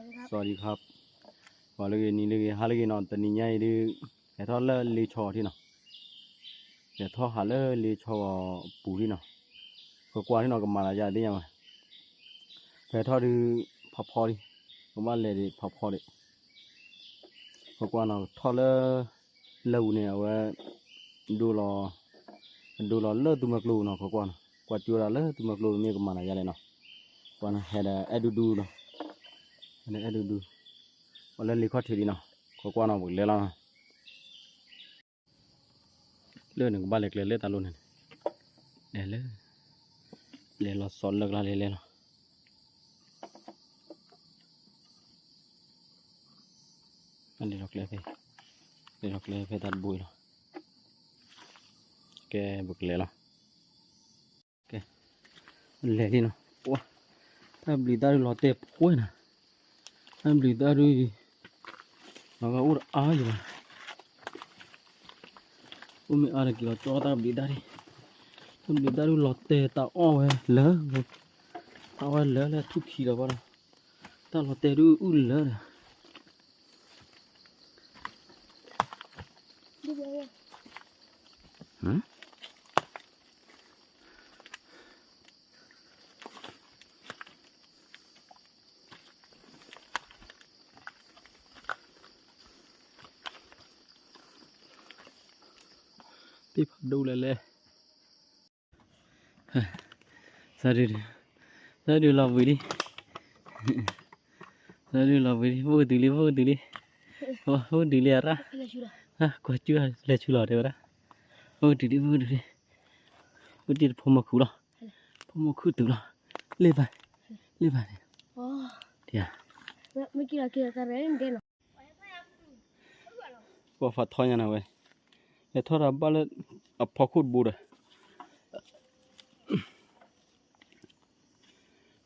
สวัสดีครับ ပှၤလၢဂ့ၤ နံၤလၢဂ့ၤ ဟါလၢဂ့ၤနီၤ, တနံၤညါအံၤဒုး ဟဲထီၣ်လၢလ့ဆီထံနီၤ, ဟဲထီၣ်ဟးလၢလ့ဆီအပူၤထံနီၤ, ကွၢ်ကွၢ်ထံနီၤ ကမၤလၢယါသ့ၣ်ညါဘၣ်, ဖဲထီၣ်ဒုး ဖးဖီဒံး, ကဘၣ်လဲၤဒံးဖးဖီဒံး, ကွၢ်ကွၢ်နီၤ ထီၣ်လၢ လၢပူၤန့ၣ် အဝဲ ဒိလီၤ, ဒိလီၤလၢသူမွဲကျိနီၤ, ကွၢ်ကွၢ်နီၤ ကွၢ်ကၠိဒၣ်လၢသူမွဲကျိမ့ၢ်ကမၤနၤယါလဲၣ်နီၤ, ကွၢ်နီၤ ဟဲဒီးအဲၣ်ဒူဒူနီၤ, ဟဲဒီးအဲၣ်ဒူဒူ, ပှၤလၢလ့ခီၣ်ထံးဒံးနီၤ, ကွၢ်ကွၢ်နီၤ ပကလဲၤလီၤနီၤ, လၢန့ၣ်ကဘၣ်လဲၤကျဲလၢတၢ်လိၣ်န့ၣ်, လဲၤလၢ လဲၤလီၤစီၤလၢကျါလဲၤလဲၤလီၤ လဲၤလီၤကျဲဖဲ, လဲၤလီၤကျဲဖဲတၢ်တဘိအံၤလီၤ, ကဲ ပကလဲၤလီၤ, ကဲ, လဲၤလံနီၤ, ပှၤ, တၢ်ဘျုးတၢ်ဒုးလီၤတဲာ်ပှဲၤနၤ, တၢ်ဘျုးတၢ်ဒုးအံၤ, လီၤဂာ်အိၣ်တအါယၤဘၣ် အိၣ်မ့ၢ်အါတက့ၢ်လီၤ ကၠီတၢ်ဘျုးတၢ်ဒုး, တၢ်ဘျုးတၢ်ဒုးလီၤတဲာ်တၢ်အီၣ်ဝဲလၢ, တၢ်အီၣ်ဝဲလၢလၢထူၣ်ခံလီၤဘၣ်ဒီး, တၢ်လီၤတဲာ်ဒုးအုၣ်လၢဒီး, သ့ၣ်ဖးဒိၣ်လဲၣ်လဲၣ်, သဒု, သဒုလီၤဘှံးလံ, သဒုလီၤဘှံးလံ ဖိကတုၤလံ ဖိကတုၤလံ, ဖိကတုၤလံအရၣ်, ကွၢ်ကၠူလဲၤဆူလီၤတဲဝဲဒၣ်, ဖိကတုၤလံ ဖိကတုၤလံ, ဖိတံၢ်တဖိမီၤခုၣ်လီၤ, ဖိမီၤခုၣ်တုၤလီၤ, လ့ၢ်ဘၣ်, လ့ၢ်ဘၣ်န့ၣ်, ပှၤဖးထီညါနၤဝဲ, ဟဲထီၣ်တၢ်ဘၣ်လၢ အဖီခိၣ်တဘိဒီး,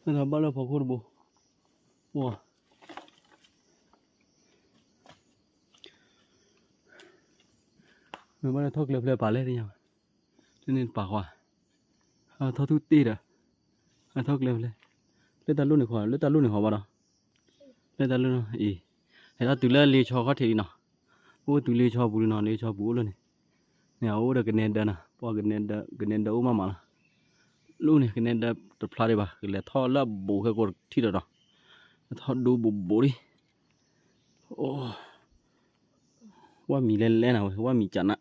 ဟဲထီၣ်ဘၣ်လၢအဖီခိၣ်တဘိ, ပှၤ မ့ၢ်ဘၣ်လၢထီၣ်ကျဲဖျဲးပာ်လဲၣ်သ့ၣ်ညါဘၣ်, လၢန့ၣ်တပာ်ဃီ, ထီၣ်ထူၣ်တ့ၢ်ဒီး, ထီၣ်ကျဲဖျဲး, လၢတၢ်လိၣ်န့ၣ်ဃီ လၢတၢ်လိၣ်န့ၣ်ဃီဘၣ်ဒီး, လၢတၢ်လိၣ်နီၤအံၤ, ဟဲထီၣ်တုၤလၢလ့ဆီခီၣ်ထံးလံနီၤ, အိၣ်တုၤလ့ဆီပူၤလံနီၤ လ့ဆီပူၤအိၣ်လၢန့ၣ်, န့ၣ်အအိၣ်ဒီးကနဲဒၢနီၤ ပှၤကနဲဒၢ ကနဲဒၢအိၣ်မးမးလီၤ, လိၣ်န့ၣ် ကနဲဒၢတဖျါဒံးဘၣ် ကလဲၤထီၣ်လၢအဘူးခဲကိးထံၣ်ဒီးနီၤ, ထီၣ်ဒိဘူးဘူးလံ, အိ ဝၣ်မံၤလဲၤလဲၤနၤဝဲ ဝၣ်မံၤကနး,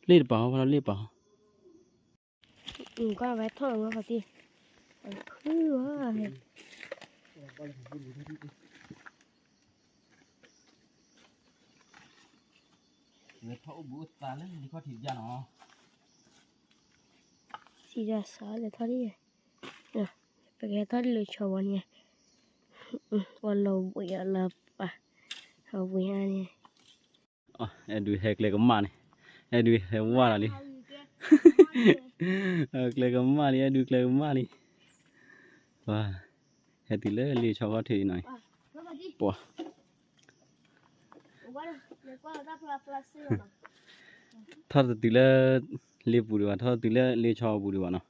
လ့ၣ်တပာ်ဟီ လ့ၣ်တပာ်ဟီ, ကွၢ်ဝဲထီၣ်ဝဲခီၣ်ထံး, ဖုဝဲ, လဲၤထီၣ်အိၣ်ဘူးအိၣ်သးလၢလံခီၣ်ထံးယါနီၤ, စံးယါစးလဲၤထီၣ်ဒ်, ပကဟဲထီၣ်လၢဆီဝဲန့ၣ်, ပှၤလီၤဘှံးအလီၤပာ်, လီၤဘှံးန့ၣ်, အဲၣ်ဒုးဟဲကျဲကမၣ်န့ၣ်, အဲၣ်ဒုးဟဲဝါလီၤလံ, ကျဲကမၣ်လံ အဲၣ်ဒုး ကျဲကမၣ်လံ, ပှၤ, ဟဲတုၤလၢလ့ဆီခီၣ်ထံးနီၤ, ပှၤ ထီၣ်တတုၤလၢ လ့ပူၤဒံးဘၣ် ထီၣ်တတုၤလၢလ့ဆီပူၤဒံးဘၣ်နီၤ,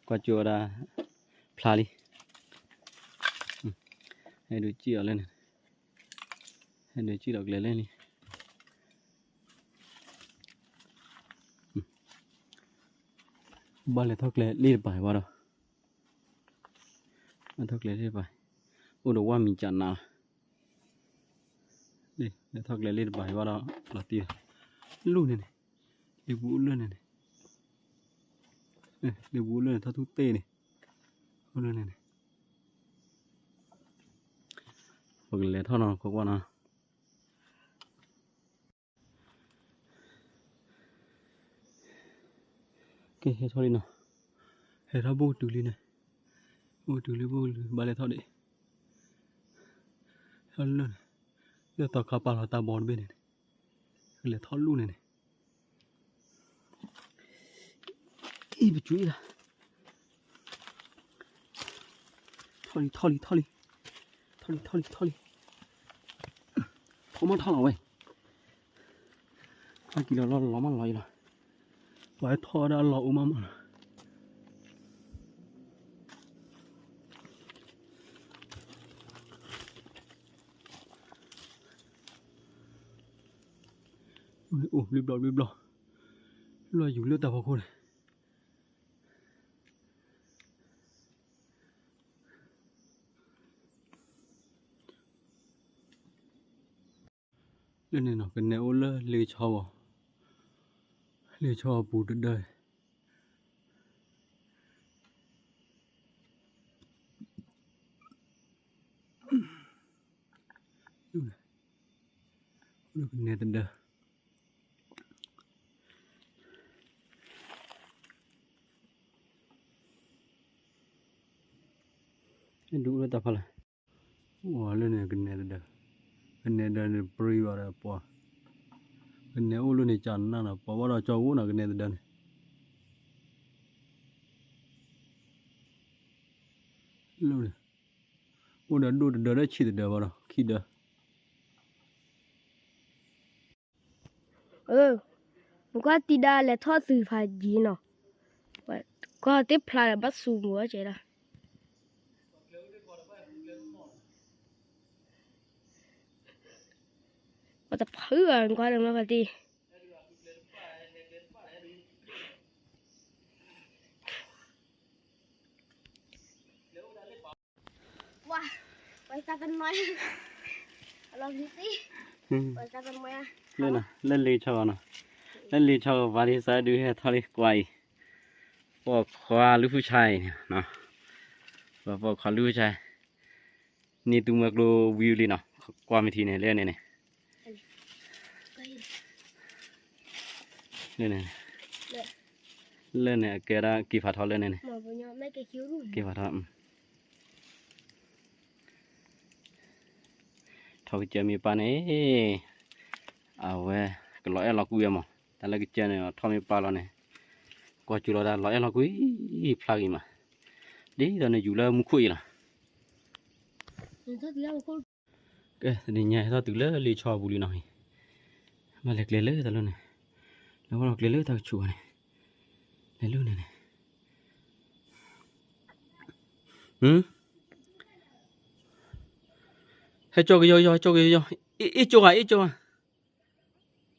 ကွၢ်ကၠိဝဲဒၣ် ဖျါလံ, ဟဲဒုးစံၣ်အီၤလၢန့ၣ်, ဟဲဒုးစံၣ်ဒီးကျဲလၢန့ၣ်, ဘၣ်လဲၤထီၣ်ကျဲလ့တပၤဘၣ်ဒီး, လဲၤထီၣ်ကျဲလ့တပၤ, အိၣ်ဒီးဝၣ်မံၤကနးလီၤ, လဲၤထီၣ်ကျဲလ့တပၤဘၣ်ဒီး လီၤတံၢ်လီၤ, လၢန့ၣ်န့ၣ်, လ့ပူၤအိၣ်လၢန့ၣ်န့ၣ်, လ့ပူၤအိၣ်လၢန့ၣ် ထီၣ်ထူၣ်တ့ၢ်န့ၣ်, အိၣ်လၢန့ၣ်န့ၣ် ပကလဲၤထီၣ်နီၤ ကွၢ်ကွၢ်နီၤ, ကဲ ဟဲထီၣ်လံနီၤ, ဟဲထီၣ်ဘိၣ်ကတုၤလံန့ၣ်, ဘိၣ်ကတုၤလံ ဘိၣ်ကတုၤ ဘၣ်လဲၤထီၣ်ဒံး, ထီၣ်လၢန့ၣ်, လၢသီခါပာ်လီၤတၢ်ဘီတဘ့ၣ်န့ၣ်န့ၣ်, ကလဲၤထီၣ်လူၢ်န့ၣ်န့ၣ် အံၤ ပကွၢ်လီၤ, ထီၣ်လံ ထီၣ်လံ ထီၣ်လံ, ထီၣ်လံ ထီၣ်လံ ထီၣ်လံ, ထီၣ်မးထီၣ်လီၤဝဲ, အကံၤလီၤလီၤလီၤမးလီၤအံၤလီၤ, ပှၤထီၣ်ဝဲဒၣ်အလီၢ်အိၣ်မးမးလီၤ, အိၣ်ဘျုးဘျီဘျုးဘျီ, လီၤယူၤလၢတၢ်ဖီခိၣ်န့ၣ် လၢန့ၣ်နီၤ ကနဲအိၣ်လၢလ့ဆီဝဲ, လ့ဆီအပူၤတဒၢ, ကနဲတဒၢ, ဒူၣ်လၢတၢ်ဖီလာ်, အိၣ်လၢန့ၣ်ကနဲတဒၢ, ကနဲတဒၢန့ၣ်ပြံဘၣ်ဒီးပှၤ, ကနဲအိၣ်လၢန့ၣ်ကနၣ်နီၤ ပှၤဘၣ်ဒီးကၠီဝိၣ်နီၤ ကနဲတဒၢန့ၣ် လၢန့ၣ်, အိၣ်ဒီးဒိၣ်တဒၢလၢဆံးတဒၢဘၣ်ဒီး ခံဒၢ နကွၢ်တံၤဒါလဲၤထီၣ်သုးဖးယံၤနီၤ, ကွၢ်သ့ၣ်ဖျါဒီးဘၣ်စူၤမုာ်ဝဲကဲဒီး, ပှၤတဖုအီၤ နကွၢ်ဒီးမ့ၢ်ပှၤတံၤ ဝါ, ဝဲသးကနွဲ, အလီၤလံသံ, ဝဲသးကနွဲ, လၢနီၤ လၢလ့ဆီဂီၤနီၤ, လၢလ့ဆီဂီၤ ပှၤဒ်သးဒုးဟဲထီၣ်လံကွၢ်အံၤ, ပိာ်ခွါလုၢ်ဖုဆါအံၤန့ၣ်, ပိာ်ခွါလုၢ်ဖုဆါ, န့ၢ်သူမွဲကျိဝံၤလံနီၤ, ကွၢ်မ့ၢ်ထံန့ၣ် လၢန့ၣ်န့ၣ် လၢန့ၣ်, လၢန့ၣ် အကဲဒၣ်က့ၤဖးထီလၢန့ၣ်န့ၣ်, က့ၤဖးထီ, ထီၣ်ကစၢၢ်မ့ၢ်ပၢ်န့ၣ်, အဝဲကလီၤအဲၣ်လီၤကွံဝဲမး, တၢ်လၢကစၢၢ်န့ၣ် ထီၣ်မ့ၢ်ပၢ်လီၤန့ၣ်, ကွၢ်စူၤလီၤတၢ်လီၤအဲၣ်လီၤကွံ, ဖျါဂ့ၤမး, ဒ်သိးန့ၣ်ယူၤလၢမူခိၣ်အံၤလီၤ. ကဲ တနံၤညါဟဲထီၣ်တုၤလၢလ့ဆီပူၤလံနီၤ, ဘၣ်လဲၤကျဲလၢတၢ်လီၢ်န့ၣ်, လဲၤဝဲလီၤကျဲလၢတၢ်ကဆူးဘၣ်န့ၣ်, လဲၤလၢန့ၣ်န့ၣ်, ဟဲကၠီကယီကယီ ဟဲကၠီကယီကယီ, အ့ၣ်ကၠီဂၤ အ့ၣ်ကၠီဂၤ,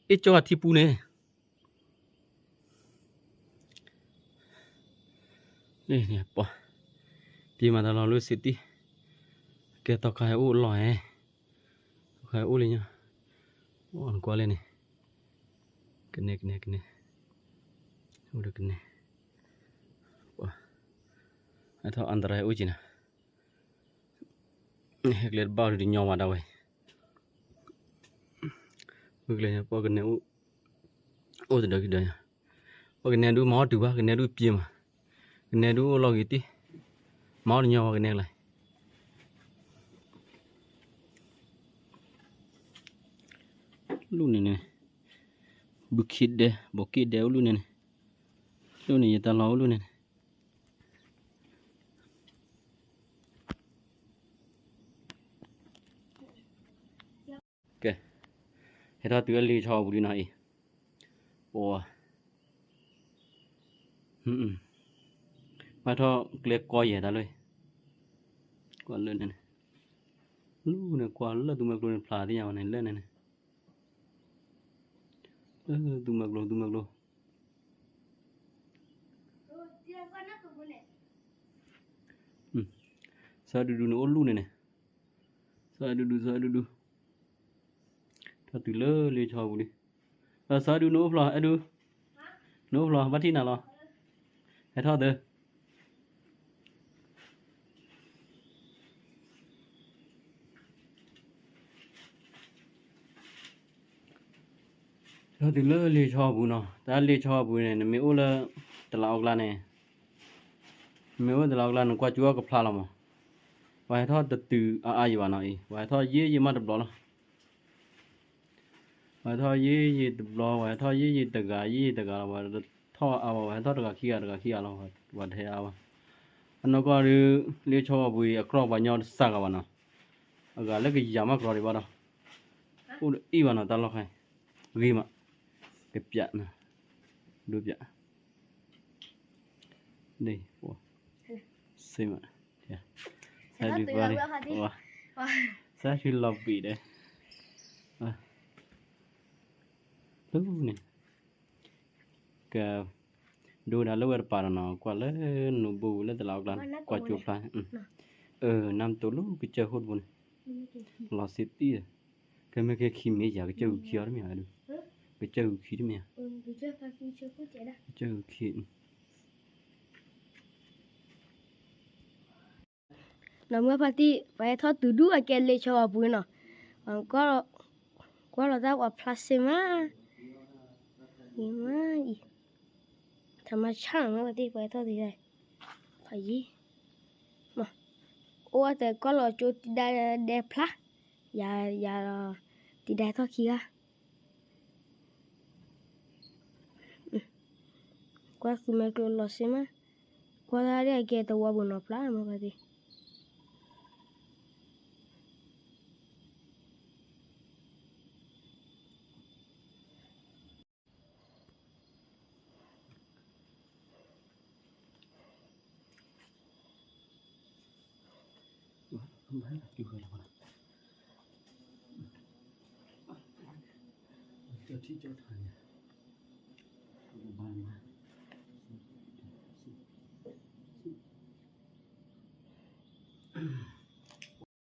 အ့ၣ်ကၠီဂၤထံပူၤန့ၣ် ပှၤ ပှၤမၤတၢ်လီၤလၢစ့တံၢ်, ကဲသီခါဟဲအိၣ်အလီၢ်ဧဲ, သီခါဟဲအိၣ်လံညါ, အိၣ်နကွၢ်လဲၣ်န့ၣ်, ကနဲ ကနဲ ကနဲ, အိၣ်ဒီးကနဲ, ပှၤ ဟဲထီၣ်အန္တရာယ်အိၣ်က့ၤနၤ, ဟဲကျဲတဘၣ်ဒီးတညီဘၣ်ဒၣ်ဝဲ, မ့ၢ်ကျဲညါ ပှၤကနဲအိၣ်, အိၣ်တဒၢခံဒၢညါ, ပှၤကနဲဒုးမၤအီၣ်တုၤဘၣ် ကနဲဒုးပျ့ၤမး, ကနဲဒုးအိၣ်လီၤဂ့ၤတံၢ်, မၤအီၣ်တညီဘၣ်ကနဲကလါ လူၢ်န့ၣ်န့ၣ်, ဘုခ့ဒဲ ဘိးက့ဒဲအိၣ်လူၢ်န့ၣ်န့ၣ်, လူၢ်န့ၣ် ယတၢ်လီၢ်အိၣ်လူၢ်န့ၣ်န့ၣ်, ကဲ, ဟဲထီၣ်တုၤလၢလ့ဆီပူၤလံနီၤအံၤ, ပှၤ ဘၣ်ထီၣ်ကျဲကီယဲၢ်တၢ်လၢ, ကွၢ်လၢန့ၣ်န့ၣ်, လူၢ်န့ၣ်ကွၢ်လၢသူမွဲကျိန့ၣ်ဖျါသ့ၣ်ညါဝဲန့ၣ် လၢန့ၣ်န့ၣ်, လၢသူမွဲကျိ သူမွဲကျိ စီၤဒူဒူန့ၣ်အိၣ်လူၢ်န့ၣ်န့ၣ်, စီၤဒူဒူ စီၤဒူဒူ, ထီၣ်တုၤလၢလ့ဆီပူၤလံ, စီၤဒူဒူနအိၣ်ဖျီ အဲၣ်ဒူ, နအိၣ်ဖျီ ဘၣ်ထံၣ်နၤလီၤ, ဟဲထီၣ်သၢ ထီၣ်တုၤလၢလ့ဆီပူၤနီၤ, တၢ်လ့ဆီပူၤန့ၣ် နမ့ၢ်အိၣ်လၢတလးအီၣ်ကျါန့ၣ်, နမ့ၢ်အိၣ်တလးအီၣ်ကျါ နကွၢ်ကၠူအီၣ်ကဖျါလီၤမး, ပှၤဟဲထီၣ်တတုၤအါအါယံၤဘၣ်နီၤအံၤ, ပှၤဟဲထီၣ်ယံာ်ယံာ်မးတဘျီလီၤ, ပှၤဟဲထီၣ်ယံာ်ယံာ်တဘျီ ပှၤဟဲထီၣ်ယံာ်ယံာ်တဂၤ ယံာ်ယံာ်တဂၤလီၤ, ပှၤတထီၣ်အါဘၣ် ပှၤဟဲထီၣ်တဂၤခံဂၤတဂၤခံဂၤလီၤ, ပှၤတဟဲအါဘၣ်, အနီၢ်ကီၢ်ဒုး လ့ဆီပူၤအံၤ အကြီၢ်ပှၤညီတစှၤဂၤဘၣ်နီၤ, အဂၤလၢကယၤမးကြီၢ်ဒံးဘၣ်ဒီး, အိၣ်တအံၣ်ဘၣ်နီၤ တၢ်လီၢ်ခါအံၤ, ဂ့ၤမး, ကပျး, ဒိပျး, ဒ်, စ့မး, စးဒုးပှၤ, စးဒုးလီၤဘှံးဒီး, အ, လၢန့ၣ် က ဒိဒၣ်လၢဝဲတပၤဒီးနီၤ ကွၢ်လၢနူးဘိဝံၤလၢတလးအီၣ်ကျါန့ၣ် ကွၢ်ကၠိဖျါန့ၣ် အၢနါမတလိကစၢၢ်ဃိတပူၤန့ၣ် လီၤစ့တံၢ်ဒီး ကမ့ၢ်ကဲခံမ့ၢ်ယၤ ကစၢၢ်ဂုာ်ခံအီၤတမ့ၢ်ဧါဒုး ကစၢၢ်ဂုာ်ခံတမ့ၢ်ဧါ ကစၢၢ်ဂုာ်ခံ နီၢ်မုၢ်ဖါတံၢ် ပှၤဟဲထီၣ်တုၤဒူၣ်အကဲလ့ဆီအပူၤနီၤ, ကွၢ်လီၤတၢ်ပှၤဖျါစ့မး, မးအံၤ, ထမၤဆၣ်နီၤမုၢ်ဖါတံၢ် ပှၤဟဲထီၣ်တုၤဒၣ်, ဖးယံၤ, အိၣ်ဝဲတဲကွၢ်လီၤကၠိတံၤဒါဒဲဖျါ, ယၤ, ယၤ, တံၤဒါထီၣ်ခံဂၤ ကွၢ်ဃုမဲာ်ကျိလီၤစ့မး, ကွၢ်တၢ်ဒ်အကဲတဝီပူၤနီၤဖျါမုၢ်ဖါတံၢ်.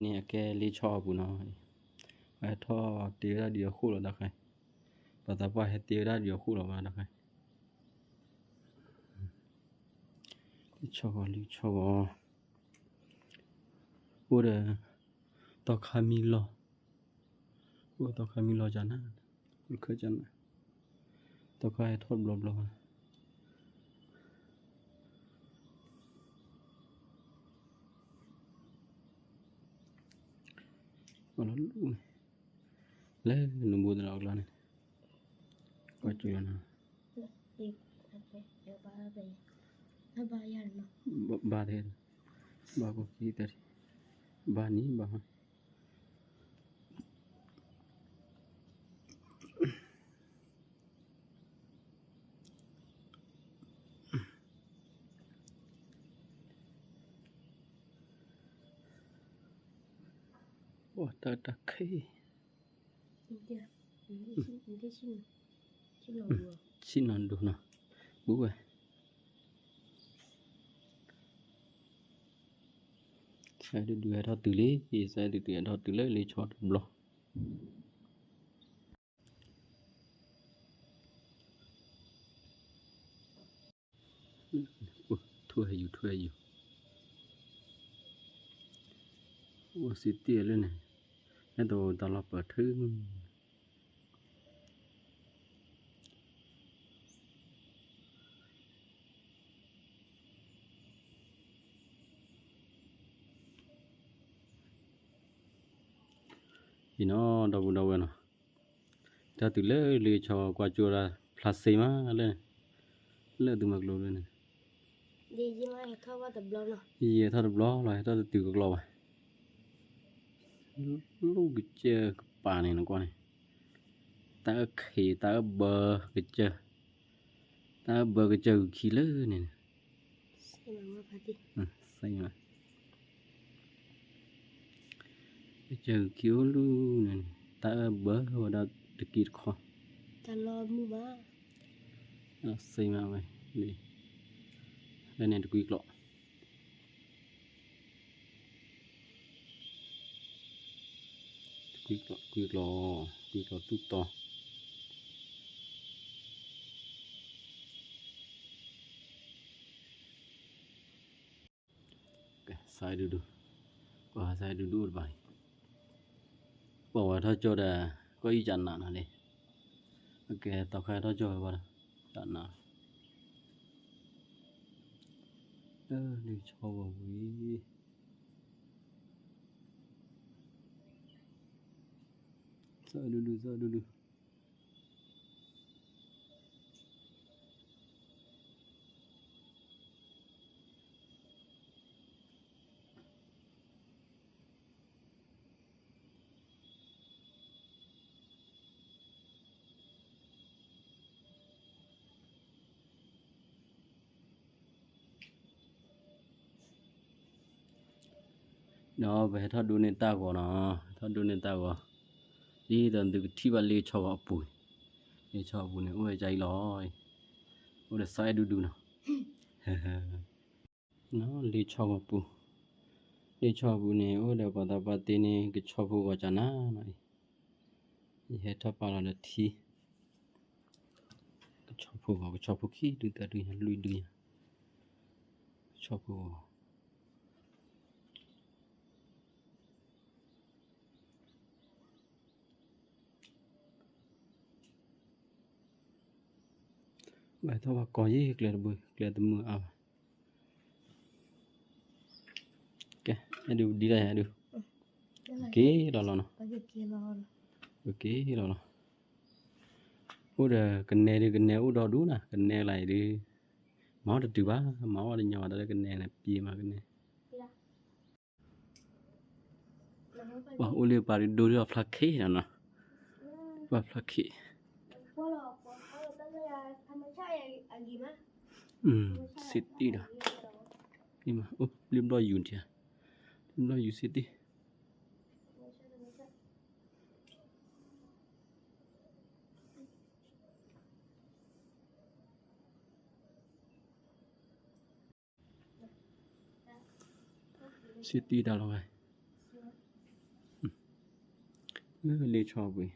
န့ၣ်အကဲလ့ဆီအပူၤနီၤ, ပှၤဟဲထီၣ်တ့ဝဲဒၣ်ဒုးအဃိၣ်လီၤတခါ, ပှၤသးပှၢ်ဟဲတ့ဝဲဒၣ်ဒုးအဃိၣ်လီၤဘၣ်တခါ, လ့ဆီဂီၤ လ့ဆီဂီၤ, အိၣ်ဒီး သီခါမံလီၤ, အိၣ်သီခါမံလီၤကနၣ်, အိၣ်ခၢကနၣ်, သီခါဟဲထီၣ်တဘျီဘျီဘၣ်. လၢနူးဘိတလးအီၣ်ကျါန့ၣ်, ကွၢ်ကၠိလီၤနီၤ, ဘၣ်သ့, ဘၣ်ကီၢ်ခံသၢထံ, ဘၣ်နံၤဘၣ် တၢ်တၢ်ခဲ, ဆံၣ်နီၤဒိၣ်နီၤ, ဘူးဝဲ, စဲဒုဒုဟဲထီၣ်တုၤလံ, စဲဒုဒုဟဲထီၣ်တုၤလၢလ့ဆီတဘျီ. ထွဲယူၤ ထွဲယူၤ, အိၣ်စံးတ့ၢ်လၢန့ၣ်, ဟဲတအိၣ်တၢ်လီၤပၢၢ်ထူ, အံၤနီၤ ဒီပုၢ်ဒီဝဲၢ်နီၤ, တၢ်တုၤလၢလ့ဆီကွၢ်ကၠိဒၣ်ဖျါစ့မးလၢ, လၢသုးမီၤကျိၤလၢန့ၣ်, ယဲထီၣ်တဘျီလီၤ ဟဲထီၣ်တတုၤကကျီဘၣ်, လူၢ်ကစၢၢ်ကပၤန့ၣ်နကွၢ်န့ၣ်, တၢ်အၢခဲ တၢ်အၢဘၢကစၢၢ်, တၢ်အၢဘၢကစၢၢ်ဂုာ်ခံလၢန့ၣ်, စ့မး ကစၢၢ်ဂုာ်ခံအိၣ်လူၤန့ၣ် တၢ်အၢဘၢဝဲဒၣ်တက့ၢ်တခီ, တၢ်လီၤမုၢ်ဘၣ်, စ့မးဝဲ, လၢန့ၣ်တကွံကျိာ် တကွံကျိာ် တကွံကျိာ် တကွံကျိာ်သူၣ်တီၤ, စဲဒုဒု, ကွၢ်စဲဒုဒုအိၣ်တပၤန့ၣ်, ပှၤဝဲထီၣ်ကၠိဒီး ကွၢ်အံၤကနးနီၤလံ, အကဲသီခါထီၣ်ကၠိဝဲဘၣ်ဒီး ကနး, လၢလ့ဆီဝဲဝံၤ စဲဒုဒု စဲဒုဒု. ဒီးပဟဲထီၣ်ဒိးန့ၢ်တၢ်ဂီၤနီၤ, ဟဲထီၣ်ဒိးန့ၢ်တၢ်ဂီၤ, ဒ်သိးသုကထံၣ်ဘၣ်လ့ဆီဂီၤအပူၤ, တ လ့ၣ်ဆီအပူၤန့ၣ် အိၣ်ဝဲကအံၤလီၤ, အိၣ်ဒီးစီၤအဲၣ်ဒူဒူနီၤ, လ့ၣ်ဆီဂီၤပူၤ, လ့ၣ်ဆီပူၤန့ၣ် အိၣ်ဒီးပှၤသးပှၢ်သ့န့ၣ် ကဆီဖိဂီၤကနၤနီၤအံၤ, ယဟဲထီၣ်ပာ်လီၤဒီးထံ ကဆီဖိဂီၤ, ကဆီဖိခံဒုသၢဒုညါ လွံၢ်ဒုညါ, ကဆီဖိဂီၤ, ဘၣ်ထီၣ်ဘၣ်ကီယ့ၢ်ကျဲတဘိ, ကျဲတမုာ်အါဘၣ်, ကဲ, အဲၣ်ဒုဒ်လဲၣ်ယၤဒု, က့ၤလီၤလီၤနီၤ, က့ၤလီၤလီၤ, အိၣ်ဒီးကနဲဒု ကနဲအိၣ်ဒီဒူၣ်နၤ, ကနဲလၢအံၤဒု, မၤအီၣ်တတုၤဘၣ်, မၤအီၣ်တညီဘၣ် တၢ်လၢကနဲန့ၣ် ပျ့ၤမးကနဲ ပှၤအိၣ်လၢပှၤဒိဒိအဖျါခံနီၤနီၤ, ပှၤဖျါခံ, စ့တံၢ်ဒီး, အိၣ်ဘျ့ဘျီယူၤထံ, ဘျ့ဘျီယူၤစ့တံၢ်, စ့တံၢ်တၢ်လီၤဝဲ, လ့ၣ်ဆီပူၤ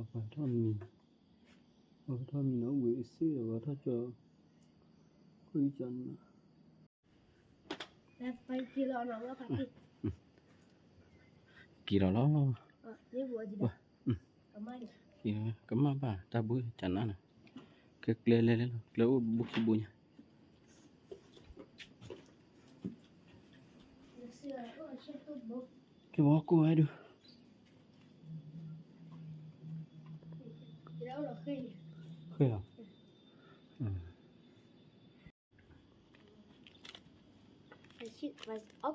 ပှၤထီၣ်မံၤ, ပှၤထီၣ်မံၤန့ၣ် အိၣ်ဘှံးအ့ၣ်စ့ၢ်ဒီး ပှၤထီၣ်ကၠီ, ခိၣ်အံၤကၠီန့ၣ်, က့ၤလီၤလီၤ, ကမၣ်ဘၣ် တၢ်ဘိကနါနီၤ, ကဲကျဲလဲၤလဲၤလီၤ ကျဲအိၣ်တဘိခံဘိညါ, ကဲပှၤကိၢ်ဝဲဒုး,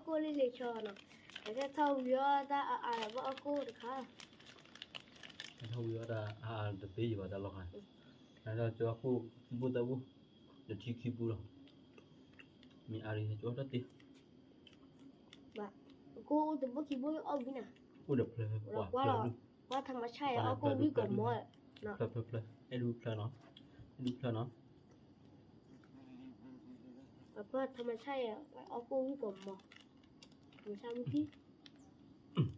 ဃ့လီၤ. အီၣ်ကိၣ်လံလံာ်ဆီနီၤ, အကဲထီၣ်ဝံၤအီၣ်တၢ်အါအါဒီးဘၣ်အီၣ်ကိၣ်တခါ, ကဲထီၣ်ဝံၤအီၣ်တၢ်အါအါတသ့ယဘၣ်တၢ်လီၤဃာ်, ကဲထီၣ်ကၠီကိၣ်ခံဘိသၢဘိ, တထံခံဘိလီၤ, မ့ၢ်အါရံၣ်ကၠီတၢ်သ့, ဘၣ်, ကိၣ်အိၣ်တဘိခံဘိအီၣ်ဝံၤနၤ, အိၣ်ဒီးဖျၢၣ်, ပှၤဖျၢၣ်ဒုး, ပှၤထမဆါအံၤအီၣ်ကိၣ်ဝံၤကီးမီၤ, ဖျၢၣ်ဖျၢၣ်ဖျၢၣ် အဲၣ်ဒူဖျၢၣ်နီၤ, အဲၣ်ဒူဖျၢၣ်နီၤ ပှၤထမဆါအံၤ အီၣ်ကိၣ်ဝံၤကီးမီၤ, မဆါမုၢ်ထံ,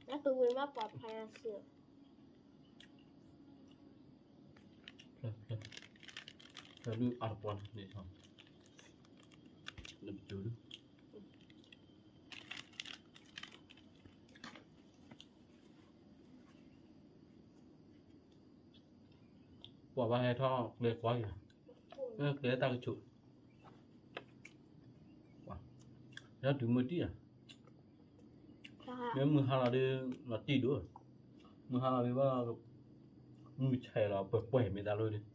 နတဝံၤမးပှၤဖျါယၤစ့ၢ်, ဖျၢၣ်ဖျၢၣ်, ဖျၢၣ်ဒုးအါတပှၢ်န့ၣ်, နပစိၤဒုး ပှၤဘၣ်ဟဲထီၣ်ကျဲကွၢ်က့ၤ, ကျဲတၢ်ကဆိး, ဟဲထီၣ်တုၤမုၢ်တံၢ်ဧါ, မ့ၢ်မုၢ်ဟါလီၤဒုး လီၤတံၢ်ဒိၣ်, မုၢ်ဟါလီၤဒုးဘၣ်, မုၢ်ဆဲးလီၤပှဲၤပှဲၤမ့ၢ်တၢ်လိၣ်ဒုး,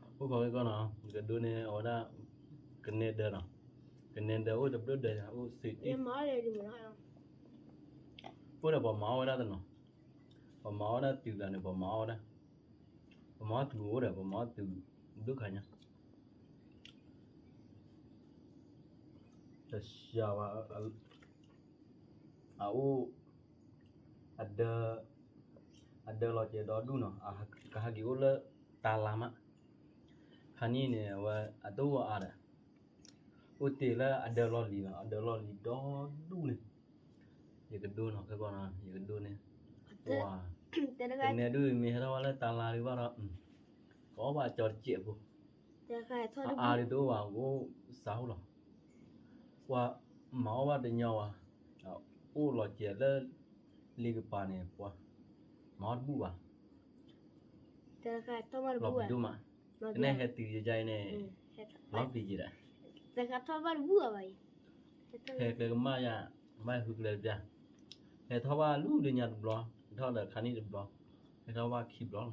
အိၣ်ခိးက့ၤကီၢ်နီၤ, ယကဒိးန့ၢ်အဝဲဒၣ်, ကနဲဒၢနီၤ, ကနဲဒၢအိၣ်တဘျုးဒၢ, အိၣ်စ့တံၢ်, အိၣ်ဒီးပှၤမၤအီၣ်ဝဲဒၣ်တနီၤ, ပှၤမၤအီၣ်ဝဲဒၣ်တုၤလၢန့ၣ် ပှၤမၤအီၣ်ဝဲဒၣ်, ပှၤမၤအီၣ်တုၤအိၣ်ဒီး ပှၤမၤအီၣ်တုၤဒုးခါညါ တစှၤဘၣ်, အအိၣ်, အဒၢ, အဒၢလီၤစဲးဒီဒူၣ်နီၤ, ကဟးက့ၤအိၣ်လၢတၢ်လါမး, ခါနံၣ်န့ၣ် အဝဲအတအိၣ်အါဒီး, အိၣ်တ့ၢ်လၢအဒၢလီၢ်လံၤလီၤ, အဒၢလီၢ်လံၤဒီဒူၣ်န့ၣ်, ယကဒိနီၤ ခဲကီၢ်နီၤ ယကဒိန့ၣ်, ပှၤ, ကနဲဒုးမ့ၢ်ဟဲထီၣ်ဝဲလၢတၢ်လါဒုးဘၣ်ဒီး, ကအီၣ်ဘၣ်ကၠီတစဲးဖိ, အအါဒုးတအိၣ်ဘၣ် ကအိၣ်စးအိၣ်လီၤ, ပှၤမၤအီၣ်ဘၣ်တညီဘၣ်, အိၣ်လီၤစဲးလၢ, လ့ကပၤန့ၣ် ပှၤ, မၤအီၣ်တဘူၣ်ဘၣ်, လီၤပံၤဒိၣ်မး, ကနဲဟဲတုၤယဲယဲအံၤန့ၣ်, လီၤပံၤယဲဒီး, ဟဲကျဲကမၣ်ယၤ, ဘၣ်ဃုကျဲတပျၢ်, ဟဲထီၣ်ဘၣ်လူၤလၢညါတဘျီ ထီၣ်ဒီးခါန့ၣ်တဘျီ, ဟဲထီၣ်ဘၣ်ခံဘျီလီၤ,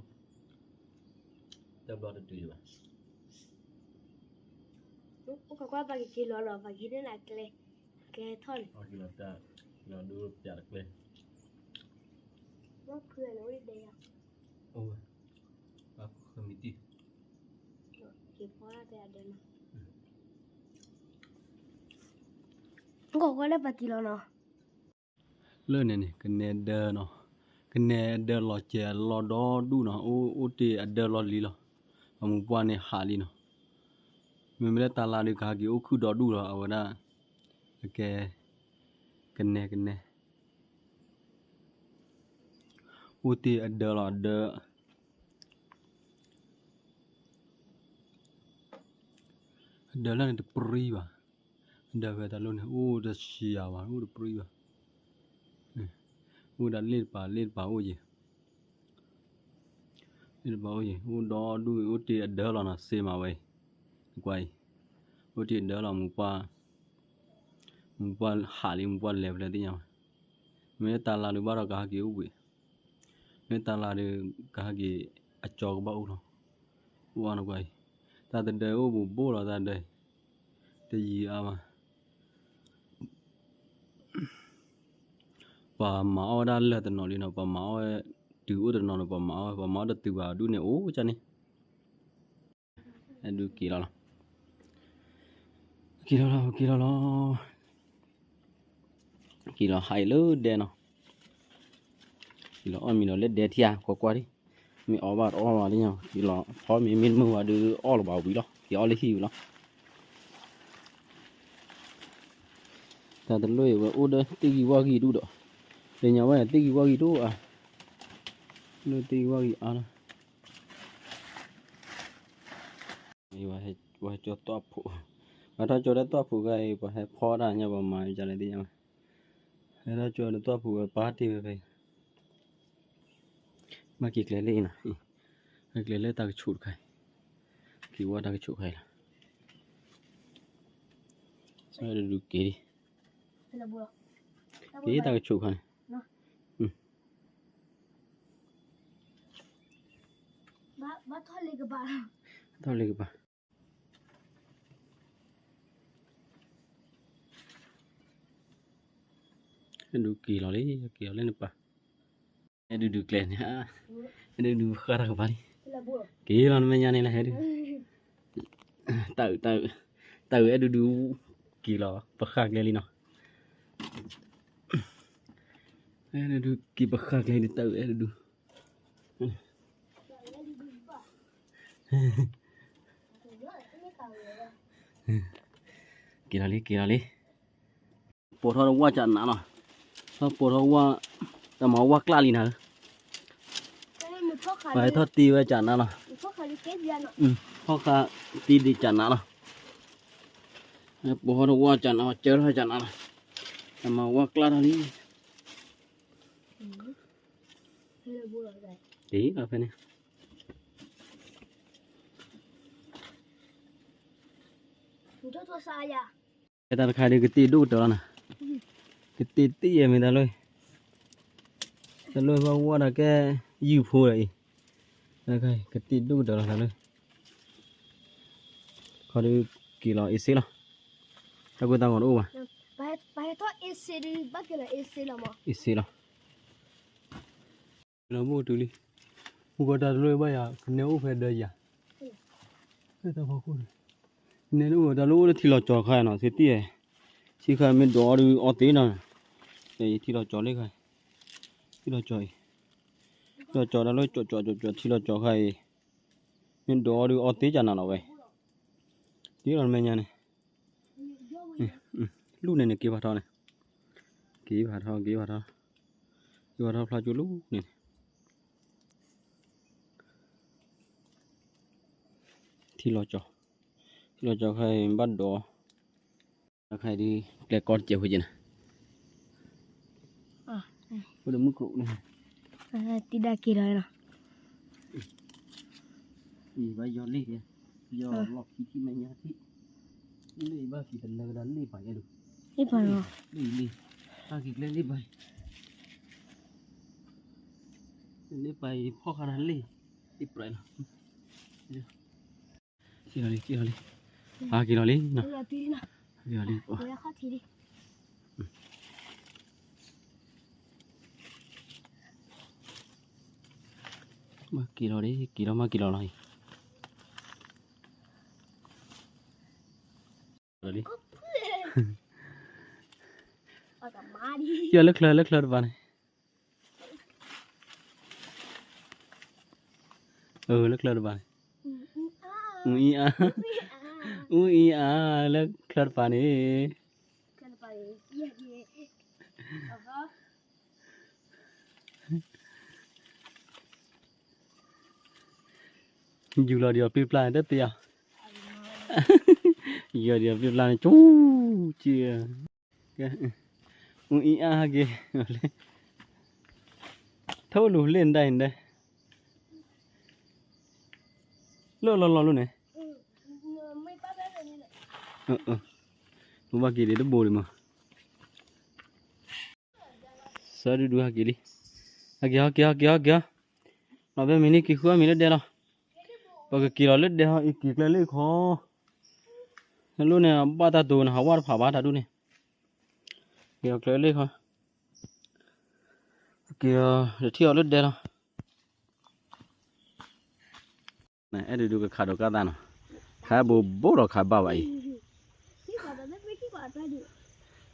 တဘျီတတုၤဘၣ်. အိၣ်ကွၢ်ကွၢ် ပှၤကက့ၤလီၤလီၤ ပှၤက့ၤန့ၣ်နၤကျဲ, ကျဲထီၣ်န့ၣ်, က့ၤလီၤဒိပျးတကျဲ, အိၣ်ဝဲ, ဘၣ်ဃုမံၤတံၢ်, က့ၤဖီတဲအဒၢနီၤ, အိၣ်ကွၢ်ကွၢ်လၢပှၤက့ၤလီၤနီၤ. လၢန့ၣ်န့ၣ် ကနဲဒၢနီၤ, ကနဲဒၢလီၤစဲးလီၤဒီဒူၣ်နီၤ, အိၣ်တ့ၢ်အဒၢလီၤလံလီၤ, အမိၢ်ပှၢ်န့ၣ်ဟးလံနီၤ, မ့မ့ၢ်လၢတၢ်လါဒုးကဟဲက့ၤအိၣ်ခုၣ်ဒီဒူၣ်လီၤ, အဝဲဒၣ်, ကဲ, ကနဲကနဲ, အိၣ်တ့ၢ်အဒၢလီၤဒၢ အဒၢလၢန့ၣ်တပြံဘၣ်, အဒၢဖဲတၢ်လီၢ်န့ၣ် အိၣ်တဆံယၤဘၣ်, အိၣ်တပြံဘၣ်, အိၣ်ဒၣ်လ့ၣ်တပၤ, လ့ၣ်တပၤအိၣ်ယံၤ, လ့ၣ်တပၤအိၣ်ယံၤ, အိၣ်ဒီဒူၣ်, အိၣ်တ့ၢ်အဒၢလီၤနီၤ, စ့မၤဝဲအံၤ, နကွၢ်အံၤ, အိၣ်တ့ၢ်အဒၢလီၤ, မိၢ်ပှၢ်, မိၢ်ပှၢ်ဟးလံ, မိၢ်ပှၢ်လဲၤဖဲလဲၣ်သ့ၣ်ညါဘၣ်, မ့ၢ်လၢတၢ်လါဒုးဘၣ်ဒီးကဟဲက့ၤအိၣ်ဘှံး မ့ၢ်တၢ်လါဒီး ကဟဲက့ၤအကၠီကဘၣ်အိၣ်လီၤ, အိၣ်အါနကွၢ်အံၤ, တၢ်တဒၢအိၣ်ဘူးဘူးလီၤ, တၢ်ဒၢအံၤ, တယံၤအါဘၣ်, ပှၤမၤအီၣ်ဝဲဒၣ်လၢတနီၤလံနီၤ, ပှၤမၤအီၣ်ဝဲတုၤအိၣ်တနီၤန့ၣ် ပှၤမၤအီၣ်ဝဲ, ပှၤမၤအီၣ်တတုၤဘၣ်ဒူၣ်န့ၣ် အိၣ်ကၢ်န့ၣ် အဲၣ်ဒုးက့ၤလီၤလီၤ, က့ၤလီၤလီၤ, က့ၤလီၤလီၤ, က့ၤလီၤဟးအံၤလၢဒဲနီၤ, က့ၤလီၤအီၣ်မ့ၤလီၤလၢဒဲထံဧါ, ကွၢ်ကွၢ်ဒံး, မ့ၢ်အီၣ်ဘၣ်တအီၣ်ဘၣ်လၢညါ, က့ၤလီၤဖီမ့ၤမ့ၢ်တမုာ်ဘၣ်ဒီးအီၣ်လၢၤဘၣ်ဝံၤလီၤ, က့ၤအီၣ်လၢဟံၣ်ဝံၤလီၤ. တၢ်တလိၣ်အံၤဝဲအိၣ်ဒီးသ့ၣ်ဂံၢ်ဝၣ်ဂံၢ်ဒူၣ်ဒီး, လၢညါဝဲသ့ၣ်ဂံၢ်ဝၣ်ဂံၢ်ဒိၣ်အါ, လၢသ့ၣ်ဂံၢ်ဝၣ်ဂံၢ်အါလီၤ. ပှၤဟဲကၠီသွၣ်ဖိ, ပှၤထီၣ်ကၠီတၢ်သွၣ်ဖိဂၤအံၤ ပှၤဟဲဖီတၢ်ညါ ပှၤမၤဒ်လဲၣ်သ့ၣ်ညါ, ဟဲထီၣ်ကၠီတၢ်သွၣ်ဖိဝဲပာ်တ့ၢ်ဝဲဖဲအံၤ, ဘၣ်က့ၤကျဲလၢအံၤနီၤ, ဟဲကျဲလၢတၢ်ကဆူးတခါအံၤ, က့ၤဝဲတၢ်ကဆူးတခါအံၤလီၤ. ဆၢဒုးက့ၤ, က့ၤတၢ်ကဆူးတခါန့ၣ်, ထီၣ်လ့ကပၤ, ဟဲဒုးက့ၤလီၤလံ, က့ၤလီၤလၢနပၤ, ဟဲဒုးဒုးကျဲန့ၣ်, ဟဲဒုးဒုးဃၣ်တၢ်ကပၤလံ, က့ၤလီၤနမဲာ်ညါန့ၣ်လၢဟဲဒုး, တၢ်အုး, တၢ်အုးအဲၣ်ဒုးဒုး, က့ၤလီၤပဃၣ်ကျဲလံနီၤ, ဟဲဒုးက့ၤပဃၣ်ကျဲလံ တၢ်အုးအဲၣ်ဒုးဒုး က့ၤလီၤလံ က့ၤလီၤလံ, ပိာ်ထီၣ်ဝၣ်ကနးလီၤ, ထီၣ်ပိာ်ထီၣ်ဝၣ်, တၢ်မၤဝၣ်ကျၢ်လံနၤဧၢ, ပှၤဟဲထီၣ်တ့ဝဲကနးလီၤ, ထီၣ်ဃာ်တ့ဒံးကနးလီၤ, ပိာ်ထီၣ်ဝၣ်ကနးလီၤ ကၢထီၣ်ကနးလီၤ, တၢ်မၤဝၣ်ကျၢ်ထီၣ်လံ, တ့လီၤဖဲန့ၣ် ဖဲတၢ်တခါဒီးကတ့ဒိၣ်ကတၢၢ်လီၤနၤ, ကတ့တ့ယဲၢ်မ့ၢ်တၢ်လၢ, တၢ်လၢဘၣ်ဝၣ်ဒၣ်ကဲ ယုၢ်ဖိဒီးအံၤ, ကတ့ဒိၣ်ကတၢၢ်လီၤတၢ်လၢ, ခီဒီးက့ၤလီၤအ့စ့လီၤ, တၢ်ကိၢ်တၢ်ဂီၤတအိၣ်ဘၣ်, အ့စ့လီၤ, လီၤဘိၣ်တုၤလံ, မူကီၢ်တၢ်တလိၣ်ဘၣ်ယၤ ကနဲအိၣ်ဖဲဒၢယၤ, ဖဲတၢ်ဖီခိၣ်န့ၣ်, နဲန့ၣ်အိၣ်တၢ်လၢအိၣ်လၢထံလီၤကၠီၤခါနီၤ သ့တံၢ်, ထံခါမ့ၢ်ဒိးအီၤဒုးအီသ့နီၤ, ထံလီၤကၠီၤလၢခါ, ထံလီၤကၠီၤအံၤ, ထံလီၤကၠီၤတၢ်လၢကၠီၤကၠီၤကၠီၤကၠီၤထံလီၤကၠီၤခါအံၤ, မ့ၢ်ဒိးအီၤဒုးအီသ့ကနၤလီၤဝဲ, တ့လီၤမဲာ်ညါန့ၣ် လူၢ်န့ၣ်န့ၣ် က့ၤဖးထီန့ၣ်, က့ၤဖးထီ က့ၤဖးထီ, က့ၤဖးထီဖျါကၠိလူၢ်န့ၣ်န့ၣ်, ထံလီၤကၠီၤ, ထံလီၤကၠီၤခါအံၤဘၣ်ဒိး, ခါအံၤဒ်ကျဲကီတစဲးဖိက့ၤနၤ, အိၣ်ဒီးမုၢ်ကျိၤန့ၣ်, တံၤဒၣ်က့ၤဒီးနီၤ အံၤ ဘၣ်ယီၤလ့ၣ်, ယီၤလီၢ်ခံထံၣ်မဲာ်ညါထံၣ်, လ့ၣ်ဘၣ်က့ၤတနၢကဒါလ့ၣ်ပာ်ယဲဒိၣ်, လ့ၣ်ပာ်လီၤ, လ့ၣ်လ့ၣ်, ဘၣ်က့ၤကျဲလ့ၣ်ပာ်, န့ၣ်ပှၤအံၤဖီၣ်ဃာ်တၢ်လံ, အံၤပြဲးလီၤ, က့ၤလီၤလံ, က့ၤလီၤလံ, ဟးက့ၤလီၤလံနီၤ, က့ၤလီၤလံ, မ့ၢ်က့ၤလီၤလံ, က့ၤလီၤမ့ၢ်က့ၤလီၤလီၤအံၤ, လံ, က့ၤလၢချၢ လၢချၢတပၤန့ၣ် လၢချၢတပၤန့ၣ်, အူအံအါ, အူအံအါ, လၢချၢတပၤန့ၣ်, ယူၤလီၤဒီးပ့ၤပျၢ်န့ၣ်တသ့ဧါ, ယူၤလီၤဒီးပ့ၤပျၢ်န့ၣ် ကၠူက့ၤ အူအံအါဟဲက့ၤ, ထၢလီၤလ့ၣ်ဒၣ်အံၤဒၣ်, လၢလီၤလီၤလၢန့ၣ်, ဘၣ်က့ၤဒံးတဘိဒံးမး, စၢဒူဒူဟဲက့ၤလံ, ဟဲက့ၤ ဟဲက့ၤ ဟဲက့ၤ ဟဲက့ၤ, လီၤဖဲမ့ၢ်န့ၣ်က့ၤဃုအီၣ်မ့ၤလၢဒဲလီၤ, ပကက့ၤလီၤလၢဒဲဟီ အံၤက့ၤကျဲလၢခီ, ဟဲလိၣ်န့ၣ် ဘၣ်တၢ်တိၤန့ၣ် ဟးဝၣ်တဖၣ်ဘၣ်တၢ်ဒူၣ်န့ၣ်, က့ၤလီၤကျဲလၢခီ, က့ၤလီၤတထံၣ်အီၤလၢဒဲလီၤ. အဲၣ်ဒိးဒုးကခးဒီးကၢ်သၣ်နီၤ, ခးဘိးဘိးဒီးခးဘၣ်ဘၣ်အံၤ,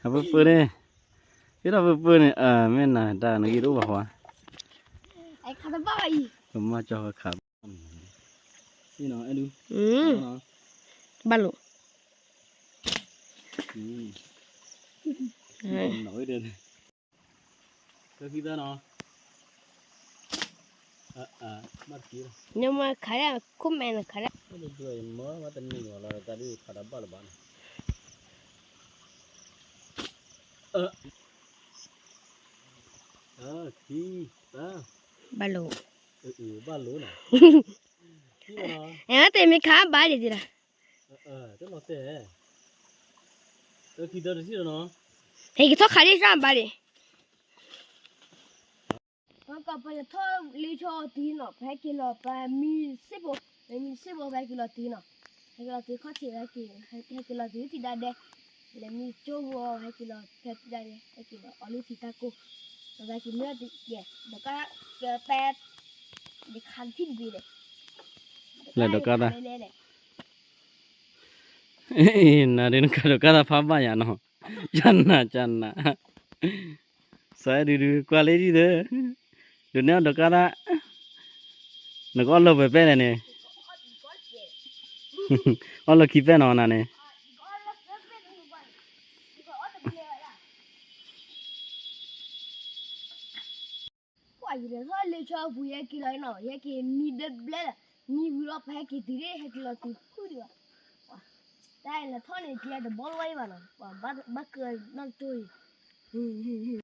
အပၢပၢန့ၣ်, ဟ့ၣ်ထီၣ်ပၢပၢန့ၣ် မ့ၢ်နၤတၢ်နဂ့ၢ်တအိၣ်ဘၣ်ဃီ, ကမၣ်ကၠီခးဘၣ်, ဘၣ်လိာ် နမ့ၢ်ခးဒၣ်ခိၣ်မဲနခးဒၣ်, ဘၣ်လိာ်, အဲတဲမ့ၢ်ခးဘၣ်ဒံးဒံးလီၤ, ဟဲက့ၤထီၣ်ခးဒံးစၢ်ဘၣ်ဒံး, ပကပလၢထီၣ်လ့ဆီတံၢ်နီၤ, ပဟဲက့ၤလီၤပမံစ့ၢ်ဖိ, ပမံစ့ၢ်ဖိ ပဟဲက့ၤလီၤတံၢ်နီၤ, ဟဲက့ၤလီၤတံၢ်ခီၣ်ထံး, ဟဲက့ၤလီၤတံၢ်တံၢ်ဒၣ်ဒဲ, လဲၤမံကၠိဂီၤ ဟဲက့ၤလီၤဖဲတံၢ်ဒၣ်ဒဲ, ဟဲက့ၤလီၤအီၤလၢထံတၢ်ကိၢ်, ဒီးပဟဲက့ၤမ့ၢ်တကဲ, ဒီးကၢ်ပဲ ဒခးတထံၣ်တဘ့ၣ်လဲၣ်, လဲၤဒီးကၢ်သၣ်, နၤဒုးနခးဒီးကၢ်သၣ်ဖးဘၣ်ယၤနီၤ, ကနၤကနၤ, စးဒုးဒုးကွၢ်လၢဒ်သိး, ဒုးနဲၣ်အီၤဒီးကၢ်သၣ်, နကအီၣ်လၢပှဲၤပဲၣ်လဲၣ်န့ၣ်, အီၣ်လၢခံပဲၣ်နီၤနၤန့ၣ် ပှၤယလဲၤထီၣ်လ့ဆီပူၤ ယဟဲက့ၤလီၤနီၤ, ယဟဲက့ၤမံဘျဲဘျဲလီၤ, မံဝံၤလီၤ ပဟဲက့ၤတုၤဒၣ် ဟဲက့ၤလီၤတုၤဖုၣ်ဒံးဘၣ်, တၢ်လဲၤထီၣ်န့ၣ် ကဲတဘီလီၤဘၣ်အံၤဘၣ်နီၤ, ပှၤဘၣ်ကၢနီၣ်ကၠိအံၤ